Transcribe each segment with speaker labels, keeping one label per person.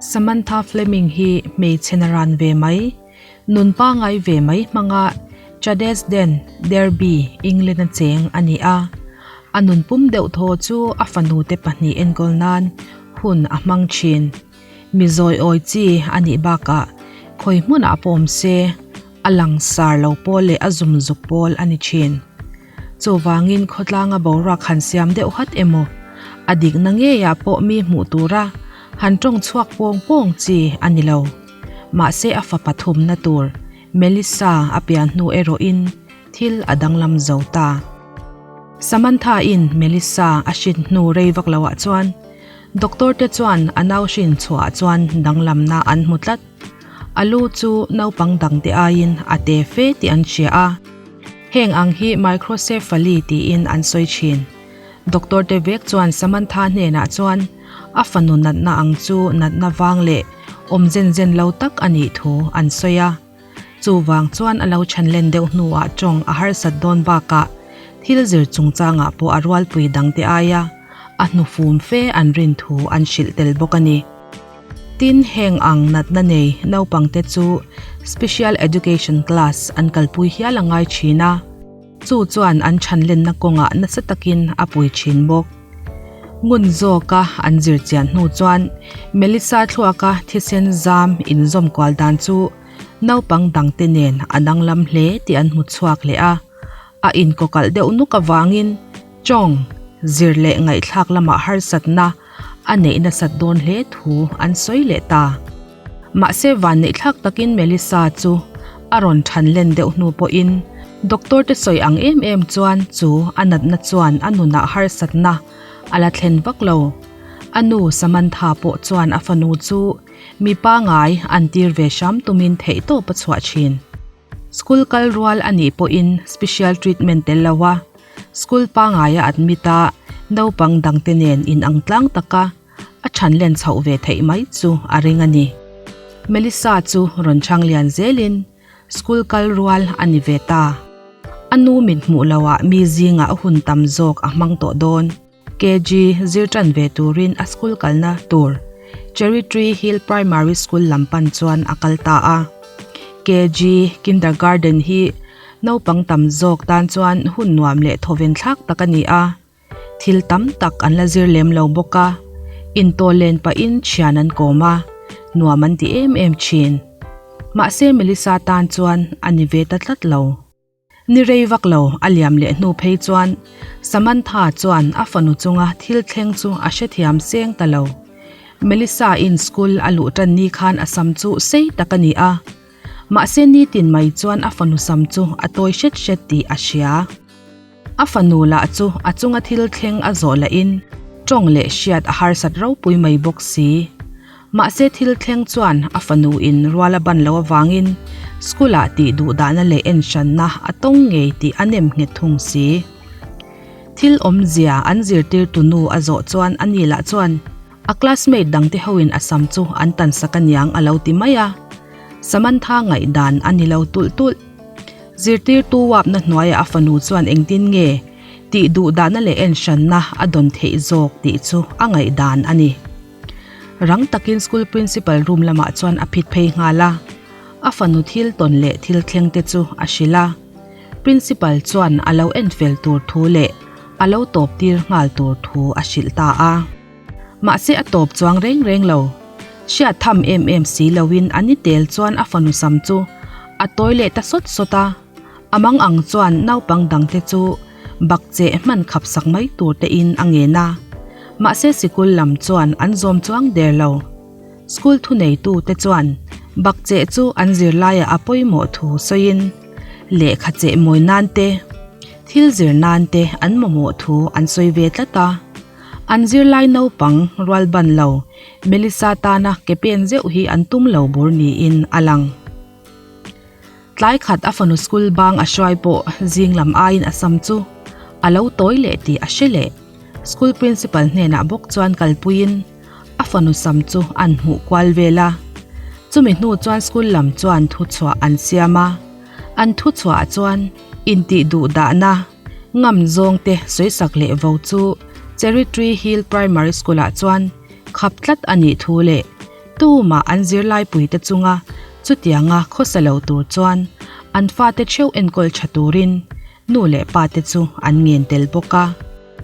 Speaker 1: Samantha Fleming hi hmeichhe naran ve mai, nun pangai ve mai hmanga Chadesden, Derby, England-a cheng a ni a. A nun pum deuh thaw chu a fanute pahnih enkawl nan hun a hmang thin. Mi zawiawi chi a nih bakah khawi hmunah pawh awm se, a langsar lo pawl leh a zum zuk pawl a ni thin. Chuvangin khawtlanga boruak han siam deuh hat emaw, a dikna ngeiah pawh mi hmuh tura han tawng chhuak pawng pawng chi a ni lo. Mahse a fapa thumna tur Melissa a pian hnu erawhin thil a danglam zo ta. Samantha-in Melissa a hrin hnu rei vak loah chuan Doctor te chuan a nau hrin chhuah chuan danglamna an hmu tlat. A lu chu naupang dangte aiin a te fe tih an hria a. Heng ang hi microcephaly tiin an sawi thin. Doctor te vek chuan Samantha hnenah chuan a fanu natna ang chu natna vang leh awm zen zen lo tak a nih thu an sawi a. Chuvang chuan a lo chhan len deuh hnuah tawng a harsat dawn bakah thil zir chungchangah pawh a rualpui dangte aia a hnufum fe an rin thu an hrilh tel bawk a ni. Tin, heng ang natna nei naupangte chu special education class an kalpui hial a ngai thin a, chu chuan an chhan lenna kawngah nasa takin a pui thin bawk. Ngun zawka an zir chian hnu chuan Melissa thluaka thisen zam inzawm kual dan chu naupang dangte nen a danglam hle tih an hmu chhuak leh a, a inkawkalh deuh nuk avangin Chawng, zir leh ngaihthlak lamah harsatna a neih nasat dawn hle thu an sawi leh ta. Mahse vanneihthlak takin Melissa chu a rawn than len deuh hnu pawhin doctor te sawi ang em em chuan chu a natna chuan a nunah harsatna a la thlen vak lo. A nu Samantha pawh chuan a fanu chu mi pangai an tir ve hram tumin theihtawp a chhuah thin. School kal rual a nih pawhin special treatment tel lo a, school pangaia admit a naupang dangte nen inang tlang taka a chhan len chhoh ve theih mai chu a ring a ni. Melissa chu rawn chhang lian zelin school kal rual a ni ve ta. A nu mit hmuh loah mi zingah hun tam zawk a hmang tawh dawn. KG zir tan ve turin a school kalna tur Cherry Tree Hill Primary School lam pan chuan a kal ta a. KG Kindergarten hi naupang tam zawk tan chuan hun nuam leh thawven thlak tak a ni a. Thil tam tak an la zir lem lo bawk a, intawl len pahin thian an kawm a, nuam an ti em em thin. Mahse Melissa tan chuan a ni ve ta tlat lo. Ni rei vak lo a liam leh hnu phei chuan Samantha chuan a fanu chunga thil thleng chu a hrethiam seng ta lo. Melissa in school a luh tan ni khan a sam chu sei tak a ni a. Mahse nitin mai chuan a fanu sam chu a tawi hret hret tih a hria. A fanu lah chu a chunga thil thleng a zawh lahin tawng leh hriat a harsat ropui mai bawk si. Mahse thil thleng chuan a fanu in rual a ban loh avangin school ah tih duh dahna leh en hranna a tawng ngei tih a nem nghet thung si. Thil awmzia an zirtirtu nu a zawh chuan a ni lah chuan a classmate dangte hoin a sam chu an tan sak aniang a lo ti mai a. Samantha ngaihdan a ni lo tulh tulh. Zirtirtu uapna hnuaiah a fanu chuan engtin nge tih duh dahna leh en hranna a dawn theih zawk tih chu a ngaihdan a ni. Rang takin school principal room lamah chuan a phit phei nghal a, a fanu thil tawn leh thil thleng te chu a hrilh a. Principal chuan a lo en fel tur thu leh a lo tawp tir nghal tur thu a hrilh ta a. Mahse a tawp chuang reng reng lo. Hriat tham em em si loin a ni tel chuan a fanu sam chu a tawi leh ta sawt sawt a. A mang ang chuan naupang dangte chu bak cheh hman khap sak mai tur te in a ngen a. Mahse sikul lam chuan an zawm chuang der lo. School thuneitu te chuan bak cheh chu an zirlaiah a pawimawh thu sawiin lehkha cheh mawi nan te, thil zir nan te an mamawh thu an sawi ve tlat a. An zirlai naupang rual ban lo Melissa tana ke pen zeuh hi an tum lo bur niin a lang. Tlai khat a fanu school bang a hruai pawh zing lam aiin a sam chu a lo tawi leh tih a hre leh. School principal hnenah bawk chuan kalpuiin a fanu sam chu an hmuh kual vel a. Chumi hnu chuan school lam chuan thuchhuah an siam a, an thuchhuah chuan intih duh dahna, Ngam zawngte sawisak leh vo chu Cherry Tree Hill Primary School-ah chuan khap tlat a nih thu leh Tumah an zirlaipuite chunga chutianga khawsa lo tur chuan an fate theuh enkawl tha turin nu leh pate chu an ngen tel bawk a.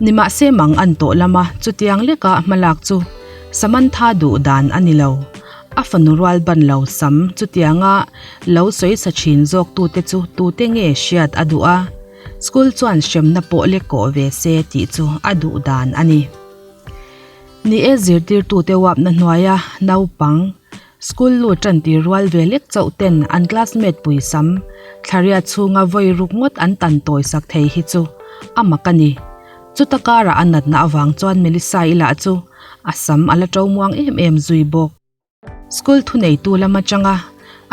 Speaker 1: Nimahse mang an tawh lama chutiang leka hmalak chu Samantha duh dan a ni lo. A fanu rual ban lo sam chutianga lo sawi sa thin zawk tute chu tute nge hriat a duh a, school chuan hremna pawh lek kawh ve se tih chu a duh dan a ni. Ni e zirtirtute uapna hnuaia naupang School lut tan tir rual ve lek chauh ten an classmate pui sam thlariat chhunga vawi ruk ngawt an tan tawi sak thei hi chu a mak a ni. Chuta karah a natna avang chuan Melissa-i lah chu a sam a la to muang em em zui bawk. School thuneitu lam atanga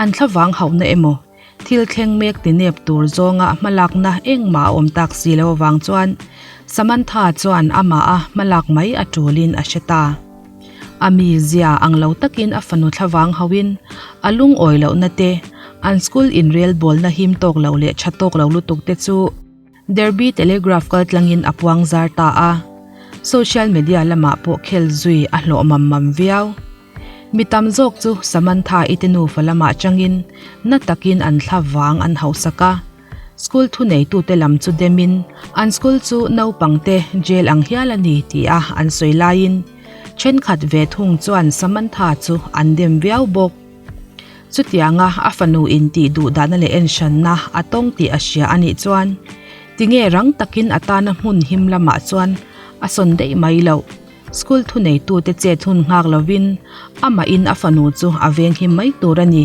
Speaker 1: an thlavang hauhna emaw thil thleng mek ti nep tur zawnga hmalakna engmah a awm tak si lo avang chuan Samantha chuan amaha hmalak mai a tulin a hre ta. A mizia ang lo takin a fanu thlavang hauhin a lungawi lohna te, an school inrelbawlna him tawk lo leh tha tawk lo lutuk te chu Derby Telegraph kaltlangin a puang zar ta a. Social media lamah pawh khel zui a hlawh mam mam viau. Mi tam zawk chu Samantha i te nufa lamah changin na takin an thla vang an hauhsak a. School thuneitute lam chu demin an school chu naupangte jail ang hial a ni tia an sawi laiin thenkhat ve thung chuan Samantha chu an dem viau bawk. Chutianga a fanu in tih duh dahna leh enhranna a tawng tih a hria a nih chuan tinge rang takin a tana hmun him lamah chuan a sawn daih mai loh. School thuneitute chet hun nghak lovin amahin a fanu chu a venghim mai tur a ni.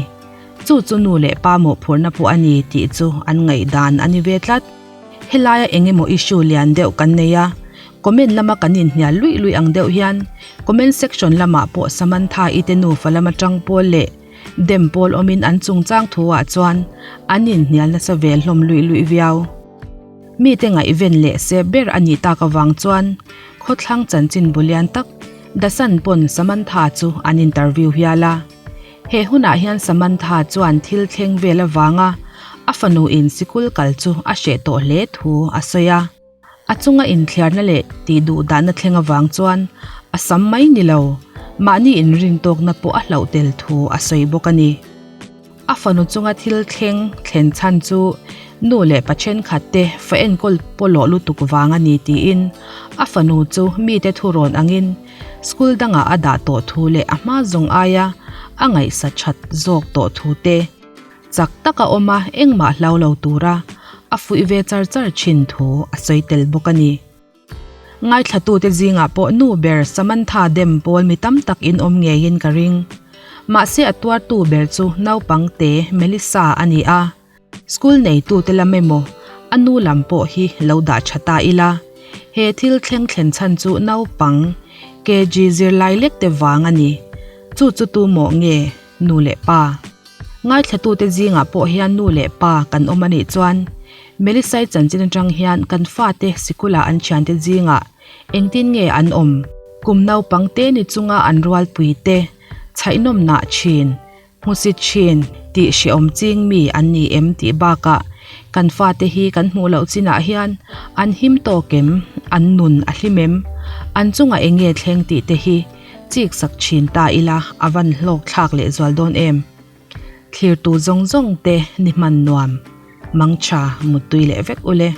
Speaker 1: Chu chu nu leh pa mawhphurhna pawh a ni tih chu an ngaihdan a ni ve tlat. Helaia eng emaw issue lian deuh kan nei a, comment lama kan inhnial luih luih ang deuh hian comment section lamah pawh Samantha-i te nufa lama tang pawl leh dem pawl awmin an chungchang thu ah chuan an inhnial nasa ve hlawm luih luih viau. Mite ngaihven leh se ber a nih tak avang chuan khawthlang chanchin bu lian tak The Sun pawn Samantha chu an interview hial a. He hunah hian Samantha chuan thil thleng vel avanga a fanu in sikul kal chu a hreh tawh hle thu a sawi a. A chunga inthliarna leh tih duh dahna thleng avang chuan a sam mai ni lo, mahni inrintawkna pawh a hlauh tel thu a sawi bawk a ni. A fanu chunga thil thleng thlen chhan chu nu leh pa thenkhat te fa enkawl pawlawh lutuk vang a ni tiin a fanu chu mite thurawn angin school dangah a dah tawh thu leh a hma zawng aia a ngaihsa that zawk tawh thu te chak taka awm a engmah hlau lo tura a fuih ve char char thin thu a sawi tel bawk a ni. Ngaithlatute zingah pawh nu ber Samantha dem pawl mi tam tak in awm ngeiin ka ring. Mahse a tuartu ber chu naupang te Melissa a ni a. School neitute lam emaw a nu lam pawh hi lo dah tha ta ila. He thil thleng thlen chhan chu naupang KG zirlai lek te vang a ni. Chu chu tu mawh nge nu leh pa? Ngaithlatute zingah pawh hian nu leh pa kan awm a nih chuan Melisai chanchin atang hian kan fate sikula an thiante zingah engtin nge an awm? Kum naupang te ni chunga an rualpui te, chhaihnawm nah thin, hmusit thin tih hrehawm ching mi an ni em tih bakah kan fate hi kan hmuh loh chinah hian an him tawk em? An nun a hlim em? An chungah eng nge thleng tih te hi chik sak thin ta ila a van hlawk thlak leh zual dawn em? Thlirtu zawng zawng te ni hman nuam, mangtha muttui leh vek ule.